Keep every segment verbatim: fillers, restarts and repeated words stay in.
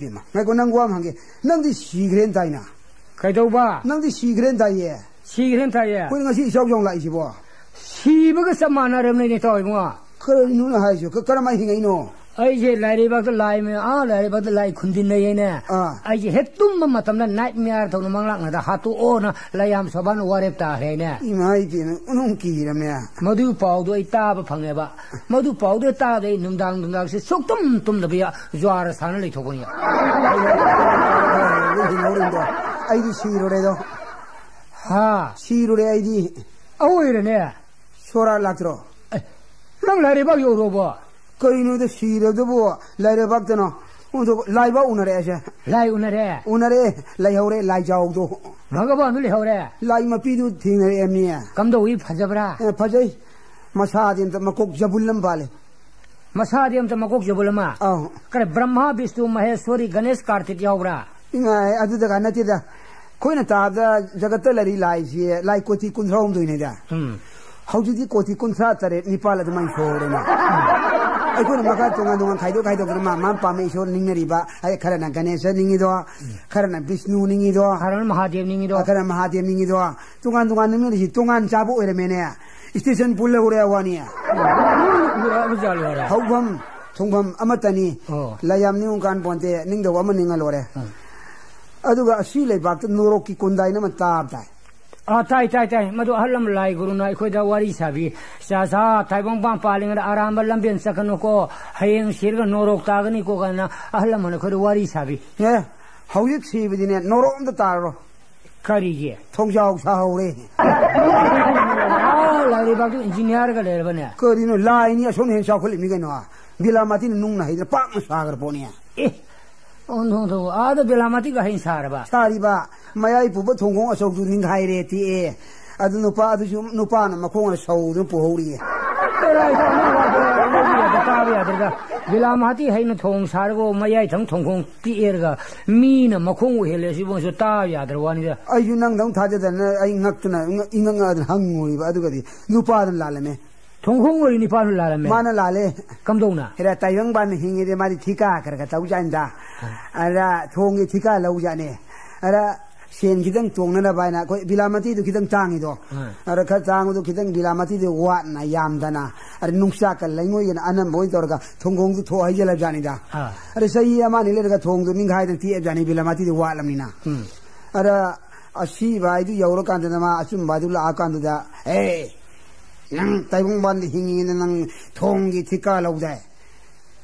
ꯏꯃꯥ, ꯉꯥꯏꯈꯣ, ꯅꯪ ꯋꯥ ꯑꯃ ꯍꯪꯒꯦ꯫ ꯅꯪꯗꯤ ꯁꯤꯈ꯭ꯔꯦꯅ ꯇꯥꯏꯅ? ꯀꯩꯗꯧꯕ? ꯅꯪꯗꯤ ꯁꯤꯈ꯭ꯔꯦꯅ ꯇꯥꯏꯌꯦ꯫ ꯁꯤꯈ꯭ꯔꯦꯅ ꯇꯥꯏꯌꯦ? ꯑꯩꯈꯣꯏ ꯉꯁꯤ ꯏꯆꯥꯎ ꯆꯥꯎ ꯂꯥꯛꯏꯁꯤꯕꯣ? ꯁꯤꯕꯒ ꯆꯞ ꯃꯥꯟꯅꯔꯕꯅꯤꯅꯦ, ꯏꯇꯥꯎ ꯏꯕꯨꯡꯉꯣ꯫ ꯀꯔꯤꯅꯣ ꯅꯪ ꯍꯥꯏꯁꯤꯕꯣ? ꯀ-, ꯀꯔꯝꯍꯥꯏꯅ ꯍꯤꯡꯉꯛꯏꯅꯣ? ꯑꯩꯁꯦ ꯂꯥꯏꯔꯩꯕꯥꯛꯇ ꯂꯥꯏ ꯃ-, ꯑꯥ, ꯂꯥꯏꯔꯩꯕꯥꯛꯇ ꯂꯥꯏ ꯈꯨꯟꯗꯤꯟꯅꯩꯌꯦꯅꯦ꯫ ꯑꯥ꯫ ꯑꯩꯁꯦ ꯍꯦꯛ ꯇꯨꯝꯕ ꯃꯇꯝꯗ nightmare ꯊꯧꯅ ꯃꯪꯂꯥꯛꯅꯗ ꯍꯥꯠꯇꯣꯛꯑꯣꯅ ꯂꯥꯏꯌꯥꯝ ꯁꯣꯕꯥꯅ ꯋꯥꯔꯦꯞ ꯇꯥꯈ꯭ꯔꯦꯅꯦ꯫ ꯏꯃꯥ, ꯏꯕꯦꯝꯃ, ꯑꯣꯟꯊꯣꯛ ꯀꯤꯔꯝꯃꯦ꯫ ꯃꯗꯨ ꯄꯥꯎꯗꯣ ꯑꯩ ꯇꯥꯕ ꯐꯪꯉꯦꯕ꯫ ꯃꯗꯨ ꯄꯥꯎꯗꯣ ꯇꯥꯕꯗ ꯑꯩ ꯅꯨꯡꯗꯥꯡ ꯅꯨꯡꯗꯥꯡꯁꯦ ꯁꯨꯛꯇꯨꯝ ꯇꯨꯝꯗꯕꯤ ꯖ꯭ꯋꯥꯔ ꯁꯥꯟꯅ ꯂꯩꯊꯣꯛꯄꯅꯤ꯫ ꯍꯤꯡꯍꯧꯔꯤꯗꯣ꯫ ꯑꯩꯗꯤ ꯁꯤꯔꯨꯔꯦꯗꯣ꯫ ꯍꯥ? ꯁꯤꯔꯨꯔꯦ ꯑꯩꯗꯤ꯫ ꯑꯋꯣꯏꯔꯅꯦ? ꯁꯣꯔꯥ ꯂꯥꯛꯇ꯭ꯔꯣ? ꯑꯦ, ꯅꯪ ꯂꯥꯏꯔꯩꯕꯥꯛ ꯌꯧꯔꯨꯔꯕꯣ? ꯀꯩꯅꯣꯗ ꯁꯤꯔꯗꯨꯕꯨ ꯂꯥꯏꯔꯩꯕꯥꯛꯇꯅꯣ? ꯑꯗꯨ ꯂꯥꯏꯕꯥꯛ ꯎꯅꯔꯦ ꯑꯩꯁꯦ꯫ ꯂꯥꯏ ꯎꯅꯔꯦ? ꯎꯅꯔꯦ, ꯂꯩꯍꯧꯔꯦ ꯂꯥꯏꯖꯥꯎꯗꯣ꯫ ꯚꯒꯕꯥꯟꯗꯨ ꯂꯩꯍꯧꯔꯦ? ꯂꯥꯏ ꯃꯄꯤꯗꯨ ꯊꯦꯡꯅꯔꯛꯑꯦ ꯃꯤ꯫ ꯀꯝꯗꯧꯏ, ꯐꯖꯕ꯭ꯔꯥ? ꯑꯦ, ꯐꯖꯩ꯫ ꯃꯁꯥꯗꯤ ꯑꯝꯇ ꯃꯀꯣꯛ ꯖꯕꯨꯜ ꯑꯃ ꯄꯥꯜꯂꯦ꯫ ꯃꯁꯥꯗꯤ ꯑꯝꯇ ꯃꯀꯣꯛ ꯖꯕꯨꯜ ꯑꯃ? ꯑꯧ꯫ ꯀꯔꯤ, ꯕ꯭ꯔꯍ꯭ꯃꯥ, ꯕꯤꯁꯅꯨ, ꯃꯍꯦꯁ꯭ꯋꯔꯤ, ꯒꯅꯦꯁ, ꯀꯥꯔꯇꯤꯛ ꯌꯥꯎꯕ꯭ꯔꯥ? ꯏꯃꯥꯏ, ꯑꯗꯨꯗꯒ ꯅꯠꯇꯦꯗ꯫ ꯑꯩꯈꯣꯏꯅ ꯇꯥꯕꯗ ꯖꯒꯠꯇ ꯂꯩꯔꯤ ꯂꯥꯏꯁꯤ ꯂꯥꯏ ꯀꯣꯇꯤ ꯀꯨꯟꯊ꯭ꯔꯥ ꯍꯨꯝꯗꯣꯏꯅꯦꯗ꯫ ꯎꯝ꯫ ꯍꯧꯖꯤꯛꯇꯤ ꯀꯣꯇꯤ ꯀꯨꯟꯊ꯭ꯔꯥ ꯇꯔꯦꯠ ꯅꯤꯄꯥꯜ ꯑꯗꯨꯃꯥꯏꯅ ꯁꯨꯍꯧꯔꯦꯅꯦ꯫ ꯑꯩꯈꯣꯏꯅ ꯃꯈꯥ ꯇꯣꯉꯥꯟ ꯇꯣꯉꯥꯟ ꯈꯥꯏꯗꯣꯛ ꯈꯥꯏꯗꯣꯛꯇꯅ ꯃꯥ ꯃꯥ ꯄꯥꯝꯕ ꯏꯁꯣꯔ ꯅꯤꯡꯅꯔꯤꯕ꯫ ꯑꯩ ꯈꯔꯅ ꯒꯅꯦꯁ ꯅꯤꯡꯉꯤꯗꯣ, ꯈꯔꯅ ꯕꯤꯁꯅꯨ ꯅꯤꯡꯉꯤꯗꯣ, ꯈꯔꯅ ꯃꯍꯥꯗꯦꯕ ꯅꯤꯡꯉꯤꯗꯣ꯫ ꯈꯔꯅ ꯃꯍꯥꯗꯦꯕ ꯅꯤꯡꯉꯤꯗꯣ꯫ ꯇꯣꯉꯥꯟ ꯇꯣꯉꯥꯟ ꯅꯤꯡꯅꯔꯤꯁꯤ ꯇꯣꯉꯥꯟ ꯆꯥꯕ ꯑꯣꯏꯔꯝꯃꯦꯅꯦ꯫ ꯁ꯭ꯇꯦꯁꯟ ꯄꯨꯜ ꯂꯧꯔꯦ ꯋꯥꯅꯤ꯫ ꯍꯧꯐꯝ ꯊꯨꯡꯐꯝ ꯑꯃꯠꯇꯅꯤ꯫ ꯑꯣ꯫ ꯂꯥꯏ ꯌꯥꯝ ꯅꯤꯡꯉꯨ ꯀꯥꯟ ꯄꯣꯟꯇꯦ, ꯅꯤꯡꯗꯧꯕ ꯑꯃ ꯅꯤꯡꯉ ꯂꯣꯏꯔꯦ꯫ ꯑꯥ꯫ ꯑꯗꯨꯒ ꯑꯁꯤ ꯂꯩꯕꯥꯛꯇ ꯅꯣꯔꯣꯛꯀꯤ ꯀꯨꯟꯗꯥꯏꯅ ꯑꯃ ꯇꯥꯕ ꯇꯥꯏ꯫ ꯑꯥ, ꯇꯥꯏ, ꯇꯥꯏ, ꯇꯥꯏ꯫ ꯃꯗꯨ ꯑꯍꯜ ꯑꯃ ꯂꯥꯏ ꯒꯨꯔꯨꯅ ꯑꯩꯈꯣꯏꯗ ꯋꯥꯔꯤ ꯁꯥꯕꯤ꯫ ꯆꯥ ꯆꯥ ꯊꯥꯏꯕꯪꯄꯥꯟ ꯄꯥꯜꯂꯤꯉꯩꯗ ꯑꯔꯥꯟꯕ ꯂꯝꯕꯦꯟ ꯆꯠꯀꯅꯨꯀꯣ, ꯍꯌꯦꯡ ꯁꯤꯔꯒ ꯅꯣꯔꯣꯛ ꯇꯥꯒꯅꯤꯀꯣ ꯀꯥꯏꯅ ꯑꯍꯜ ꯑꯃꯅ ꯑꯩꯈꯣꯏꯗ ꯋꯥꯔꯤ ꯁꯥꯕꯤ꯫ ꯑꯦ, ꯍꯧꯖꯤꯛ ꯁꯤꯕꯗꯤꯅꯦ, ꯅꯣꯔꯣꯛ ꯑꯝꯇ ꯇꯥꯔꯔꯣꯏ꯫ ꯀꯔꯤꯒꯤ? ꯊꯣꯡꯖꯥꯎ ꯁꯥꯍꯧꯔꯦ꯫ ꯑꯥ, ꯂꯥꯏꯔꯩꯕꯥꯛꯇꯨ ꯏꯟꯖꯤꯅꯤꯌꯥꯔꯒ ꯂꯩꯔꯕꯅꯦ꯫ ꯀꯔꯤꯅꯣ, ꯂꯥꯏꯅꯤ ꯑꯁꯣꯝꯅ ꯍꯦꯟꯅ ꯆꯥꯎꯈꯠꯂꯤꯃꯤ ꯀꯩꯅꯣ꯫ ꯕꯤꯂꯥꯃꯥꯇꯤꯅ ꯅꯨꯡꯅ ꯍꯩꯗꯅ ꯄꯥꯛꯅ ꯁꯥꯈ꯭ꯔ ꯄꯣꯠꯅꯤ꯫ ꯑꯦ, ꯑꯣꯟꯊꯣꯛ, ꯑꯣꯟꯊꯣꯛ, ꯑꯥꯗ ꯕꯤꯂꯥꯃꯥꯇꯤꯒ ꯍꯩꯅ ꯁꯥꯔꯕ? ꯁꯥꯔꯤꯕ, ꯃꯌꯥꯏ ꯄꯨꯕ ꯊꯣꯡꯈꯣꯡ ꯑꯆꯧꯕꯗꯨ ꯅꯤꯡꯈꯥꯏꯔꯦ ꯇꯦꯛꯑꯦ꯫ ꯑꯗꯨ ꯅꯨꯄꯥ ꯑꯗꯨꯁꯨ ꯅꯨꯄꯥꯅ ꯃꯈꯣꯡꯅ ꯁꯧꯗꯨꯅ ꯄꯨꯍꯧꯔꯤꯌꯦ꯫ ꯀꯗꯥꯏꯗ ꯇꯥꯕ ꯌꯥꯗ꯭ꯔꯒ, ꯕꯤꯂꯥꯃꯥꯇꯤ ꯍꯩꯅ ꯊꯣꯡ ꯁꯥꯔꯒ ꯃꯌꯥꯏ ꯊꯪ ꯊꯣꯡꯈꯣꯡ ꯇꯦꯛꯑꯦꯔꯒ ꯃꯤꯅ ꯃꯈꯣꯡ ꯑꯣꯏꯍꯜꯂꯦ ꯁꯤꯕꯨꯁꯨ ꯇꯥꯕ ꯌꯥꯗ꯭ꯔ ꯋꯥꯅꯤꯗ꯫ ꯑꯩꯁꯨ ꯅꯪꯗꯧ ꯊꯥꯖꯗꯅ ꯑꯩ ꯉꯛꯇꯅ, ꯏꯉꯛ ꯉꯛꯑꯗꯅ ꯍꯪꯉꯨꯔꯤꯕ, ꯑꯗꯨꯒꯗꯤ ꯅꯨꯄꯥꯗꯨꯅ ꯂꯥꯜꯂꯝꯃꯦ꯫ ꯊꯣꯡꯈꯣꯡ ꯑꯣꯏꯔꯤ ꯅꯤꯄꯥꯜ ꯂꯥꯜꯂꯝꯃꯦ꯫ ꯃꯥꯅ ꯂꯥꯜꯂꯦ꯫ ꯀꯝꯗꯧꯅ? ꯍꯦꯔꯥ ꯇꯥꯏꯕꯪꯕꯥꯟ ꯍꯤꯡꯉꯤꯗꯤ ꯃꯥꯗꯤ ꯊꯤꯀꯥ ꯈꯔ ꯈꯔ ꯇꯧꯖꯥꯠꯅꯤꯗ꯫ ꯑꯥ꯫ ꯑꯗ ꯊꯣꯡꯒꯤ ꯊꯤꯀꯥ ꯂꯧꯖꯥꯠꯅꯤ꯫ ꯑꯗ ꯁꯦꯟ ꯈꯤꯇꯪ ꯇꯣꯡꯅꯅꯕ ꯍꯥꯏꯅ ꯑꯩꯈꯣꯏ ꯕꯤꯂꯥꯃꯇꯤꯗꯨ ꯈꯤꯇꯪ ꯇꯥꯡꯉꯤꯗꯣ꯫ ꯑꯥ꯫ ꯑꯗ ꯈꯔ ꯇꯥꯡꯕꯗꯨ ꯈꯤꯇꯪ ꯕꯤꯂꯥꯃꯇꯤꯗꯨ ꯋꯥꯠꯅ ꯌꯥꯝꯗꯅ ꯑꯗ ꯅꯨꯡꯆꯥꯛꯀ ꯂꯩꯉꯣꯏꯒꯅ ꯑꯅꯝꯕ ꯑꯣꯏꯅ ꯇꯧꯔꯒ ꯊꯣꯡꯈꯣꯡꯗꯨ ꯊꯣꯛ ꯍꯩꯖꯤꯜꯂꯕꯖꯥꯠꯅꯤꯗ꯫ ꯑꯥ꯫ ꯑꯗ ꯆꯍꯤ ꯑꯃ ꯑꯅꯤ ꯂꯩꯔꯒ ꯊꯣꯡꯗꯨ ꯅꯤꯡꯈꯥꯏꯗꯅ ꯇꯦꯛꯑꯕꯖꯥꯠꯅꯤ ꯕꯤꯂꯥꯃꯇꯤꯗꯨ ꯋꯥꯠꯂꯕꯅꯤꯅ꯫ ꯎꯝ꯫ ꯑꯗ ꯑꯁꯤꯕ ꯍꯥꯏꯗꯨ ꯌꯧꯔꯀꯥꯟꯗꯅ ꯃꯥ ꯑꯆꯨꯝꯕ ꯍꯥꯏꯗꯨ ꯂꯥꯛꯑꯀꯥꯟꯗꯨꯗ, "ꯑꯦ, ꯅꯪ ꯇꯥꯏꯕꯪꯕꯥꯟꯗ ꯍꯤꯡꯉꯤꯉꯩꯗ ꯅꯪ ꯊꯣꯡꯒꯤ ꯊꯤꯀꯥ ꯂꯧꯗꯥꯏ?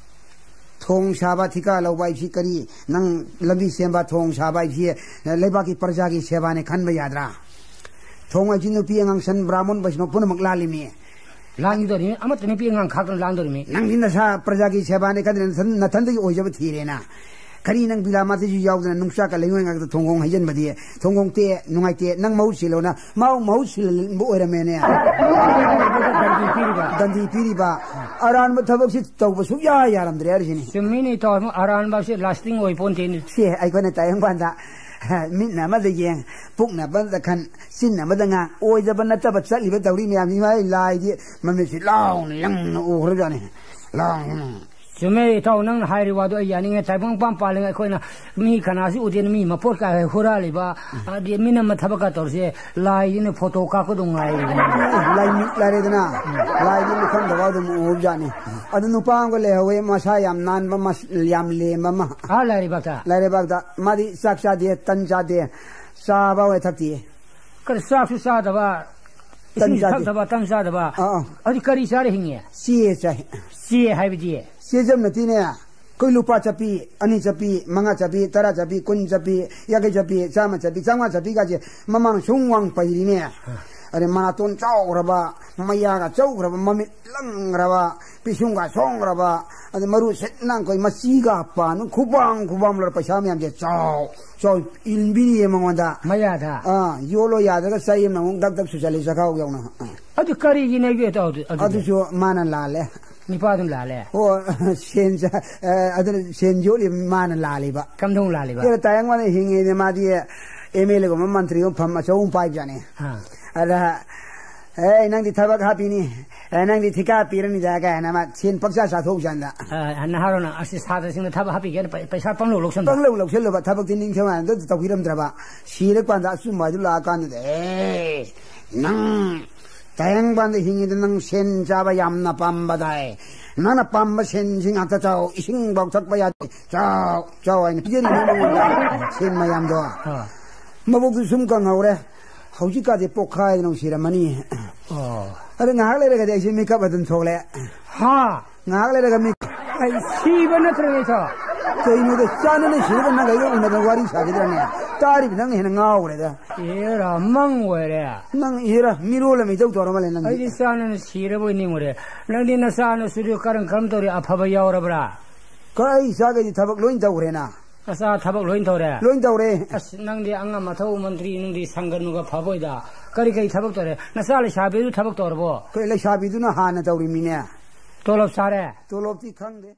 ꯊꯣꯡ ꯁꯥꯕ ꯊꯤꯀꯥ ꯂꯧꯕ ꯍꯥꯏꯁꯤ ꯀꯔꯤ? ꯅꯪ ꯂꯝꯕꯤ ꯁꯦꯝꯕ, ꯊꯣꯡ ꯁꯥꯕ ꯍꯥꯏꯁꯤ ꯂꯩꯕꯥꯛꯀꯤ ꯄ꯭ꯔꯖꯥꯒꯤ ꯁꯦꯕꯥꯅꯦ ꯈꯟꯕ ꯌꯥꯗ꯭ꯔꯥ? ꯊꯣꯡ ꯍꯥꯏꯁꯤ ꯅꯨꯄꯤ ꯑꯉꯥꯡ ꯁꯟ ꯕ꯭ꯔꯥꯍꯃꯟ ꯕꯩꯁꯅꯣ ꯄꯨꯝꯅꯃꯛ ꯂꯥꯜꯂꯤꯃꯤ꯫ ꯂꯥꯟꯈꯤꯗꯧꯔꯤꯃꯤ, ꯑꯃꯠꯇ ꯅꯨꯄꯤ ꯑꯉꯥꯡ ꯈꯥꯛꯇꯅ ꯂꯥꯟꯗꯧꯔꯤꯃꯤ꯫ ꯅꯪꯗꯤ ꯅꯁꯥ ꯄ꯭ꯔꯖꯥꯒꯤ ꯁꯦꯕꯥꯅꯦ ꯈꯟꯗꯅ ꯅꯊꯟ-, ꯅꯊꯟꯗꯒꯤ ꯑꯣꯏꯖꯕ ꯊꯤꯔꯦꯅ꯫ ꯀꯔꯤ ꯅꯪ ꯕꯤꯂꯥꯃꯥꯇꯤꯁꯨ ꯌꯥꯎꯗꯅ ꯅꯨꯡꯆꯥꯛꯀ ꯂꯩꯉꯣꯏ ꯉꯥꯛꯇ ꯊꯣꯡꯒꯣꯡ ꯍꯩꯖꯤꯟꯕꯗꯤ? ꯊꯣꯡꯒꯣꯡ ꯇꯦ, ꯅꯨꯡꯉꯥꯏꯇꯦ, ꯅꯪ ꯃꯍꯨꯠ ꯁꯤꯜꯂꯣꯅ ꯃꯥ ꯃꯍꯨꯠ ꯁꯤꯜꯍꯟꯕ ꯑꯣꯏꯔꯝꯃꯦꯅꯦ꯫ ꯗꯟꯗꯤ ꯄꯤꯔꯤꯕ꯫ ꯗꯟꯗꯤ ꯄꯤꯔꯤꯕ꯫ ꯑꯔꯥꯟꯕ ꯊꯕꯛꯁꯤ ꯇꯧꯕ ꯁꯨꯛꯌꯥ ꯌꯥꯔꯝꯗ꯭ꯔꯦ ꯍꯥꯏꯔꯤꯁꯤꯅꯤ꯫ ꯆꯨꯝꯃꯤꯅꯦ ꯏꯇꯥꯎ, ꯑꯔꯥꯟꯕꯁꯦ lasting ꯑꯣꯏ ꯄꯣꯟꯇꯦꯅꯦ꯫ ꯁꯤ ꯑꯩꯈꯣꯏꯅ ꯇꯥꯏꯕꯪꯄꯥꯟꯗ ꯃꯤꯠꯅ ꯑꯃꯗ ꯌꯦꯡ, ꯄꯨꯛꯅ ꯑꯃꯗ ꯈꯟ, ꯆꯤꯟꯅ ꯑꯃꯗ ꯉꯥꯡ, ꯑꯣꯏꯗꯕ ꯅꯠꯇꯕ ꯆꯠꯂꯤꯕ ꯇꯧꯔꯤ ꯃꯌꯥꯝꯁꯤ ꯃꯥꯏ ꯂꯥꯏꯗꯤ ꯃꯃꯤꯠꯁꯤ ꯂꯥꯎꯅ ꯂꯪꯅ ꯎꯈ꯭ꯔꯖꯥꯠꯅꯤ꯫ ꯂꯥꯎꯅ꯫ ꯆꯨꯝꯃꯦ ꯏꯇꯥꯎ, ꯅꯪꯅ ꯍꯥꯏꯔꯤ ꯋꯥꯗꯣ ꯑꯩ ꯌꯥꯅꯤꯡꯉꯦ꯫ ꯇꯥꯏꯕꯪꯄꯥꯟ ꯄꯥꯜꯂꯤꯉꯩ ꯑꯩꯈꯣꯏꯅ ꯃꯤ ꯀꯅꯥꯁꯨ ꯎꯗꯦꯅ ꯃꯤ ꯃꯄꯣꯠ ꯀꯥꯏ ꯍꯨꯔꯥꯜꯂꯤꯕ, ꯑꯗꯤ ꯃꯤꯅꯝꯕ ꯊꯕꯛꯀ ꯇꯧꯔꯤꯁꯦ, ꯂꯥꯏꯁꯤꯅ photo ꯀꯥꯞꯀꯗꯧ ꯉꯥꯏꯔꯤꯕꯅꯤ꯫ ꯂꯥꯏꯃꯤꯠ ꯂꯩꯔꯦꯗꯅ, ꯂꯥꯏꯗꯤ ꯃꯤꯐꯝꯗꯐꯥꯎ ꯑꯗꯨꯝ ꯎꯕꯖꯥꯠꯅꯤ꯫ ꯑꯗꯨ ꯅꯨꯄꯥ ꯑꯃꯒ ꯂꯩꯍꯧꯋꯦ, ꯃꯁꯥ ꯌꯥꯝ ꯅꯥꯟꯕ, ꯃꯁ-, ꯌꯥꯝ ꯂꯦꯝꯕ ꯑꯃ꯫ ꯑꯥ, ꯂꯥꯏꯔꯩꯕꯥꯛꯇ? ꯂꯥꯏꯔꯩꯕꯥꯛꯇ꯫ ꯃꯥꯗꯤ ꯆꯥꯛ ꯆꯥꯗꯦ, ꯇꯟ ꯆꯥꯗꯦ, ꯆꯥꯕ ꯑꯣꯏ ꯊꯛꯇꯦ꯫ ꯀꯔꯤ ꯆꯥꯛꯁꯨ ꯆꯥꯗꯕ, ꯇꯟ ꯏꯁꯤꯡꯁꯨ ꯆꯥꯗꯦ꯫ ꯊꯛꯇꯕ, ꯇꯟ ꯆꯥꯗꯕ꯫ ꯑꯥ, ꯑꯥ꯫ ꯑꯗꯨ ꯀꯔꯤ ꯆꯥꯔ ꯍꯤꯡꯉꯤ? ꯆꯦ ꯆꯥꯏ꯫ ꯆꯦ ꯍꯥꯏꯕꯗꯤ? ꯆꯦ ꯆꯝꯅꯇꯤꯅꯦ꯫ ꯑꯩꯈꯣꯏ ꯂꯨꯄꯥ ꯆꯠꯄꯤ, ꯑꯅꯤ ꯆꯠꯄꯤ, ꯃꯉꯥ ꯆꯠꯄꯤ, ꯇꯔꯥ ꯆꯠꯄꯤ, ꯀꯨꯟ ꯆꯠꯄꯤ, ꯌꯥꯡꯈꯩ ꯆꯠꯄꯤ, ꯆꯥꯝꯃ ꯆꯠꯄꯤ, ꯆꯥꯝꯃꯉꯥ ꯆꯠꯄꯤꯒꯁꯦ ꯃꯃꯥꯡ ꯁꯨꯝ ꯋꯥꯡ ꯄꯩꯔꯤꯅꯦ꯫ ꯑꯗꯩ ꯃꯅꯥꯇꯣꯟ ꯆꯥꯎꯈ꯭ꯔꯕ, ꯃꯌꯥꯒ ꯆꯧꯈ꯭ꯔꯕ, ꯃꯃꯤꯠ ꯂꯪꯈ꯭ꯔꯕ, ꯄꯤꯁꯨꯝꯒ ꯁꯣꯡꯈ꯭ꯔꯕ, ꯑꯗꯩ ꯃꯔꯨ ꯁꯤꯠ ꯅꯥꯟꯈꯣꯏ, ꯃꯆꯤꯒ ꯄꯥꯟ, ꯈꯨꯕꯥꯡ ꯈꯨꯕꯥꯡ ꯂꯣꯏꯔ ꯄꯩꯁꯥ ꯃꯌꯥꯝꯁꯦ ꯆꯥꯎ ꯆꯥꯎ ꯏꯟꯕꯤꯔꯤꯌꯦ ꯃꯉꯣꯟꯗ꯫ ꯃꯌꯥꯗ? ꯑꯥ, ꯌꯣꯠꯂꯣ ꯌꯥꯗ꯭ꯔꯒ ꯆꯩ ꯑꯃꯅ ꯑꯃꯨꯛ ꯗꯛ ꯗꯛ ꯁꯨꯖꯜꯂꯤ ꯆꯈꯥꯎ ꯌꯧꯅ꯫ ꯑꯥ꯫ ꯑꯗꯨ ꯀꯔꯤꯒꯤꯅꯣ ꯌꯣꯠ ꯇꯧꯗꯣ-, ꯑꯗꯨꯗꯤ? ꯑꯗꯨꯁꯨ ꯃꯥꯅ ꯂꯥꯜꯂꯦ꯫ ꯅꯤꯄꯥꯗꯨꯅ ꯂꯥꯜꯂꯦ꯫ ꯑꯣ, ꯁꯦꯟ ꯆꯥ-, ꯑ, ꯑꯗꯨꯅ ꯁꯦꯟ ꯌꯣꯠꯂꯤ ꯃꯥꯅ ꯂꯥꯜꯂꯤꯕ꯫ ꯀꯝꯗꯧ ꯂꯥꯜꯂꯤꯕ? ꯀꯩꯅꯣ, ꯇꯥꯌꯦꯡ ꯃꯥꯅ ꯍꯤꯡꯉꯤꯅꯦ, ꯃꯥꯗꯤ MLA ꯒꯨꯝꯕ ꯃꯟꯇ꯭ꯔꯤꯒꯨꯝꯕ ꯐꯝ ꯑꯆꯧꯕ ꯑꯃ ꯄꯥꯏꯕꯖꯥꯠꯅꯤ꯫ ꯑꯥ꯫ ꯑꯗ ꯑꯦ, ꯅꯪꯗꯤ ꯊꯕꯛ ꯍꯥꯞꯄꯤꯅꯤ꯫ ꯑꯦ, ꯅꯪꯗꯤ ꯊꯤꯀꯥ ꯄꯤꯔꯅꯤꯗ ꯀꯥꯏꯅ ꯑꯃ ꯁꯦꯟ ꯄꯪꯆꯥ ꯆꯥꯊꯣꯛꯎ ꯆꯥꯟꯗ꯫ ꯑ, ꯅꯍꯥꯔꯣ ꯅꯪ, ꯑꯁꯤ ꯁꯥꯇ꯭ꯔꯁꯤꯡꯗ ꯊꯕꯛ ꯍꯥꯞꯄꯤꯒꯦꯅ ꯄꯩ-, ꯄꯩꯁꯥ ꯄꯪꯂꯧ ꯂꯧꯁꯟꯕ꯫ ꯄꯪꯂꯧ ꯂꯧꯁꯜꯂꯨꯕ, ꯊꯕꯛꯇꯤ ꯅꯤꯡꯊꯧ ꯍꯥꯏꯅ ꯑꯝꯇ ꯇꯧꯕꯤꯔꯝꯗ꯭ꯔꯕ꯫ ꯁꯤꯔꯀꯥꯟꯗ ꯑꯆꯨꯝꯕ ꯍꯥꯏꯗꯨ ꯂꯥꯛꯑꯀꯥꯟꯗꯗꯤ, "ꯑꯦ, ꯅꯪ ꯇꯥꯏꯕꯪꯄꯥꯟꯗ ꯍꯤꯡꯉꯤꯗ ꯅꯪ ꯁꯦꯟ ꯆꯥꯕ ꯌꯥꯝꯅ ꯄꯥꯝꯕꯗꯥꯏ꯫ ꯅꯪꯅ ꯄꯥꯝꯕ ꯁꯦꯟꯁꯤ ꯉꯥꯛꯇ ꯆꯥꯎ, ꯏꯁꯤꯡꯐꯥꯎ ꯊꯛꯄ ꯌꯥꯗꯦ꯫ ꯆꯥꯎ, ꯆꯥꯎ" ꯍꯥꯏꯅ ꯄꯤꯖꯔꯤꯕ ꯃꯉꯣꯟꯗ ꯁꯦꯟ ꯃꯌꯥꯝꯗꯣ꯫ ꯑꯥ꯫ ꯃꯕꯨꯛꯇꯨ ꯁꯨꯝ ꯀꯪꯍꯧꯔꯦ꯫ ꯍꯧꯖꯤꯛꯀꯥꯗꯤ ꯄꯣꯛꯈꯥꯏꯗꯅ ꯁꯤꯔꯝꯃꯅꯤ꯫ ꯑꯣ꯫ ꯑꯗꯣ ꯉꯥꯏꯍꯥꯛ ꯂꯩꯔꯒꯗꯤ ꯑꯩꯁꯦ ꯃꯤꯀꯞ ꯑꯗꯨꯝ ꯊꯣꯛꯂꯛꯑꯦ꯫ ꯍꯥ? ꯉꯥꯏꯍꯥꯛ ꯂꯩꯔꯒ ꯃꯤ ꯑꯩ ꯁꯤꯕ ꯅꯠꯇ꯭ꯔꯣ, ꯏꯇꯥꯎ? ꯀꯩꯅꯣꯗ ꯆꯥꯟꯅꯅ ꯁꯤꯔꯒ ꯅꯪ ꯑꯩꯒ ꯎꯅꯕ ꯋꯥꯔꯤ ꯁꯥꯈꯤꯗ꯭ꯔꯅꯦ? ꯇꯥꯔꯤꯕ ꯅꯪꯅ ꯍꯦꯟꯅ ꯉꯥꯎꯈ꯭ꯔꯦꯗ꯫ ꯑꯦꯔꯥ, ꯃꯪ ꯑꯣꯏꯔꯦ꯫ ꯅꯪ ꯏꯔ ꯃꯤꯔꯣꯜ ꯑꯃ ꯏꯇꯧ ꯇꯧꯔ ꯃꯥꯜꯂꯦ ꯅꯪꯗꯤ꯫ ꯑꯩꯗꯤ ꯆꯥꯟꯅꯅ ꯁꯤꯔꯕꯣꯏ ꯅꯤꯡꯉꯨꯔꯦ꯫ ꯅꯪꯗꯤ ꯅꯆꯥ ꯅꯁꯨꯗꯨ ꯀꯔꯝ ꯀꯔꯝ ꯇꯧꯔꯤ? ꯑꯐꯕ ꯌꯥꯎꯔꯕ꯭ꯔꯥ? ꯀ-, ꯑꯩ ꯏꯆꯥꯈꯩꯗꯤ ꯊꯕꯛ ꯂꯣꯏ ꯇꯧꯈ꯭ꯔꯦꯅ꯫ ꯅꯆꯥ ꯊꯕꯛ ꯂꯣꯏ ꯇꯧꯔꯦ? ꯂꯣꯏ ꯇꯧꯔꯦ꯫ ꯑꯁ, ꯅꯪꯗꯤ ꯑꯉꯝ ꯑꯊꯧ ꯃꯟꯇ꯭ꯔꯤ ꯅꯨꯡꯗꯤ ꯁꯪꯒꯅꯨꯒ ꯐꯕꯣꯏꯗ꯫ ꯀꯔꯤ ꯀꯔꯤ ꯊꯕꯛ ꯇꯧꯔꯦ? ꯅꯆꯥ ꯂꯩꯁꯥꯕꯤꯗꯨ ꯊꯕꯛ ꯇꯧꯔꯕꯣ? ꯑꯩꯈꯣꯏ ꯂꯩꯁꯥꯕꯤꯗꯨꯅ ꯍꯥꯟꯅ ꯇꯧꯔꯤꯃꯤꯅꯦ꯫ ꯇꯣꯂꯣꯞ ꯆꯥꯔꯦ? ꯇꯣꯂꯣꯞꯇꯤ ꯈꯪꯗꯦ꯫